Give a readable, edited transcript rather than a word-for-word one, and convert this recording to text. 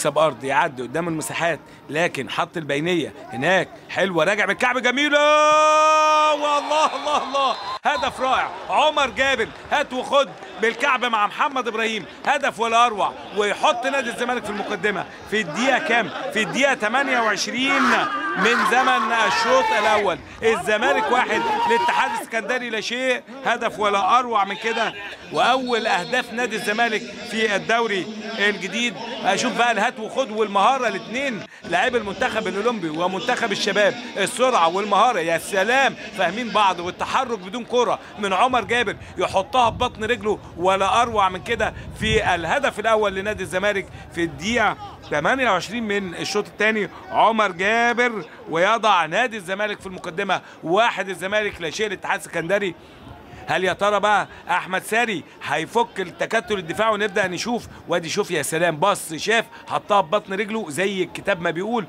يكسب ارض، يعدي قدام المساحات، لكن حط البينية هناك حلوة، راجع بالكعب جميلة، والله الله الله، هدف رائع عمر جابر، هات وخد بالكعب مع محمد ابراهيم، هدف ولا اروع، ويحط نادي الزمالك في المقدمة في الدقيقة كام؟ في الدقيقة 28 من زمن الشوط الاول. الزمالك 1 الاتحاد السكندري لا شيء، هدف ولا اروع من كده، واول اهداف نادي الزمالك في الدوري الجديد. اشوف بقى الهات وخد والمهاره، الاثنين لاعبي المنتخب الاولمبي ومنتخب الشباب، السرعة والمهاره يا سلام، فاهمين بعض، والتحرك بدون كره من عمر جابر يحطها ببطن رجله، ولا اروع من كده في الهدف الاول لنادي الزمالك في الدقيقة 28 من الشوط الثاني، عمر جابر، ويضع نادي الزمالك في المقدمة 1 الزمالك لا شيء للاتحاد السكندري. هل يا ترى بقى احمد ساري هيفك التكتل الدفاعي ونبدا نشوف؟ وادي شوف يا سلام، بص شاف، حطها ببطن رجله زي الكتاب ما بيقول.